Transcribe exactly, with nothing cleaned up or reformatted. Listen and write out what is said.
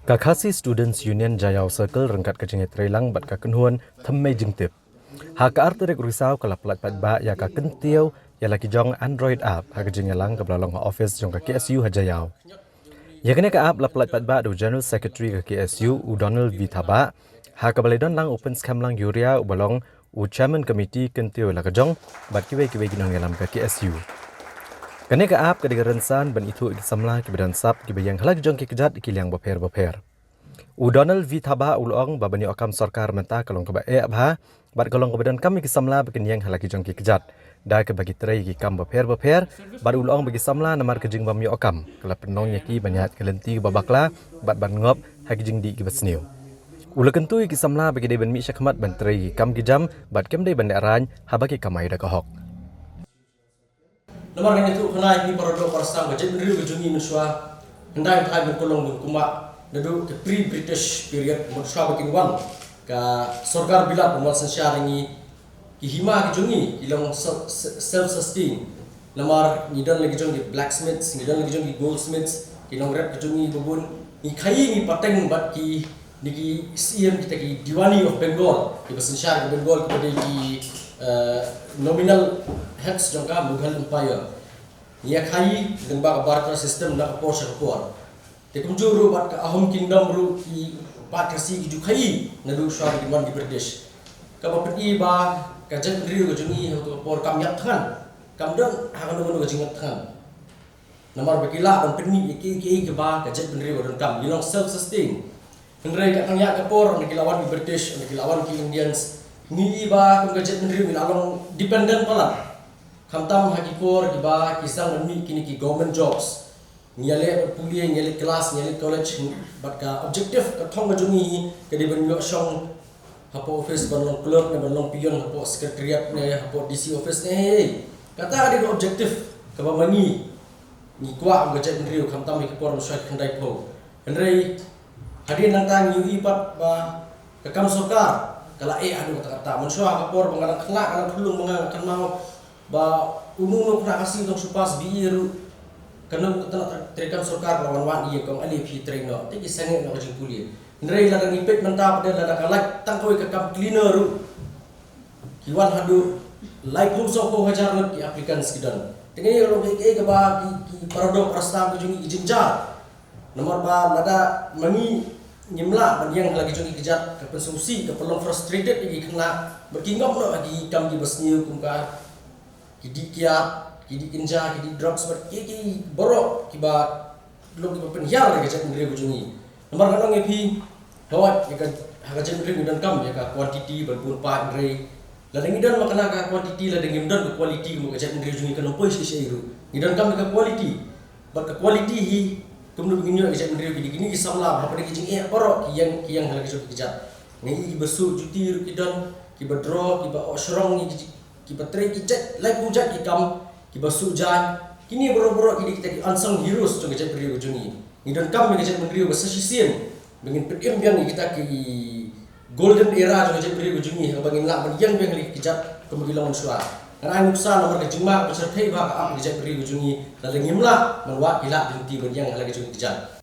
Ka Khasi Students Union Jaiaw Circle ryngkat ka jingïatreilang bad ka kynhun Thymmei Jingtip, ha ka ar tarik Risaw ka la pyllait paidbah ïa ka kyntiew ïa la ki jong Android app ha ka jingïalang kaba la long ha office jong ka K S U ha Jaiaw. Ïa kane ka app la pyllait paidbah da u General Secretary ka K S U, u Donald V Thabah, ha kaba la don lang u Pynskhem Langjuria uba long u Chairman Committee kyntiew ïa la ka jong bad kiwei kiwei ki nongïalam ka K S U. Kane ka app ka dei ka rynsan ban ithuh ïa ki samla kiba don sap kiba ïeng ha la ki jong ki kjat ki liang bapher bapher. U Donald V Thabah u la ong ba ban ïoh kam sorkar mynta ka long kaba eh bha bad ka long kaba donkam ïa ki samla ba kin ïeng ha la ki jong ki kjat da kaba ki trei ïa ki kam bapher bapher, bad u la ong ba ki samla namar ka jingbym ïoh kam ka la pynlong ïa ki ban ïaid ka lynti kaba bakla bad ban ngop ha ki jingdih kiba sniew. U la kyntu ïa ki samla ba ki dei ban mih shakhmat ban trei ïa ki kam ki jam bad kim dei ban lehraiñ haba ki kamai da ka hok. Namar ngi ïathuh khana ïa ki para doh para sam ka jaitbynriew ka jong ngi mynshuwa, hynrei hynrei ban kylong ban kumba naduh ka pre-British period, mynshuwa ba kin wan ka sorkar bilat ban wan synshar ïa ngi, ki hima ki jong ngi ki long self, self sustain. Namar ngi don la ki jong ki blacksmiths, ngi don la ki jong ki goldsmiths, ki nongrep ki jong ngi babun, ngi khaïi ngi pateng bad ki, ngi ki siem kita ki Diwani of Bengal, kiba synshar ka Bengal, kiba dei ki, eh, nominal heads jong ka Mughal Empire. Ngi ïa khaïi lyngba ka barter system na ka por sha ka por. Te kumjuh ruh bad ka Ahom Kingdom ruh ki Phat Khasi ki ju khaïi naduh shuwa ba kin wan ki British. Kaba pyni ba ka jaitbynriew ka jong ngi ha kata ka por kam ïap thngan, kam don ha kano kano ka jingïap thngan. Namar ba ki lah ban pynmih ïa kiei kiei kiba ka jaitbynriew ka donkam, ngi long self sustain. Hynrei ka nang ïa ka por, hynda ki la wan ki British, hynda ki la wan ki Indians, ngi i ba kum ka jaitbynriew ngi la long dependent palat. Khamtam ha ki por kiba ki sdang ban mih kine ki government jobs, ngi ïaleh ban pule, ngi ïaleh class, ngi ïaleh college, bad ka objective, ka thong ka jong ngi ka dei ban ïoh shong hapoh office, ban long clerk ne ban long peon hapoh secretariat ne hapoh D C office ne, hei, hei. Kata ka dei ka objective kaba ma ngi ngi kwah kum ka jaitbynriew, khamtam ha ki por mynshuwa ki khyndai phew. Hynrei hadien nangta ngi ïohi pat ba ka kam sorkar ka la eh haduh katta katta. Mynshuwa ha ka por ba nga dang khynnah, nga dang khyllung, ba nga kynmaw ba uno uno u khynnah Khasi u dang shu pass B A ruh, kano kano ka tnat treikam sorkar ka la wan wad ïa ka, ong ale phi trei noh, te ki sangeh noh ka jingpule. Hynrei lada ngi peit mynta pat, lada ka lait tang kawei ka kam cleaner ruh, ki wan haduh laiphew sawphew hajar ngut ki applicants ki don. Te kane ka long kaei kaei kaba ki, ki para doh para sam ka jong ngi ki jynjar. Namar ba lada ma ngi ngim lah ban ïeng ha la ki jong ki kjat, ka pynsngewsih, ka pynlong frustrated ïa ki khynnah, bad ki ngop noh ha ki kam kiba sniew kum ka ki dih kiad, ki dih kynja, ki dih drugs, bad kiei kiei baroh kiba long kiba pynhiar ïa ka jaitbynriew ka jong ngi. Namar nga ong ïa phi, hooid, ïa ka, ha ka jaitbynriew ngi donkam ïa ka quantity ban bun paid, hynrei lada ngi don ma kane ka quantity, lada ngim don ka quality, kumba ka jaitbynriew jong ngi kan ym poi shisha ei ruh. Ngi donkam ïa ka quality. Bad ka quality hi, kumno ba ngin ïoh ïa ka jaitbynriew, kine ki samla, hapdeng ki jingeh baroh ki ïeng, ki ïeng ha la ki jong ki kjat. Nga i kiba suh juti ruh ki don, kiba draw, kiba oh shrong, ki, kiba trei ki jait, laiphew jait ki kam, kiba suh jaiñ. Kine baroh baroh ki dei kita ki unsung heroes jong ka jaitbynriew ka jong ngi. Ngi donkam ïa ka jaitbynriew ba sa shisien ba ngin pynim biang ïa kita ki golden era jong ka jaitbynriew ka jong ngi, ha kaba ngin lah ban ïeng biang ha la ki kjat kumba ki long mynshuwa. Ngan ai nuksa namar ka jingma kaba shyrkhei bha ka ap ïa ka jaitbynriew ka jong ngi, lada ngim lah ban wad ki lad lynti ban ïeng ha la ki jong ki kjat.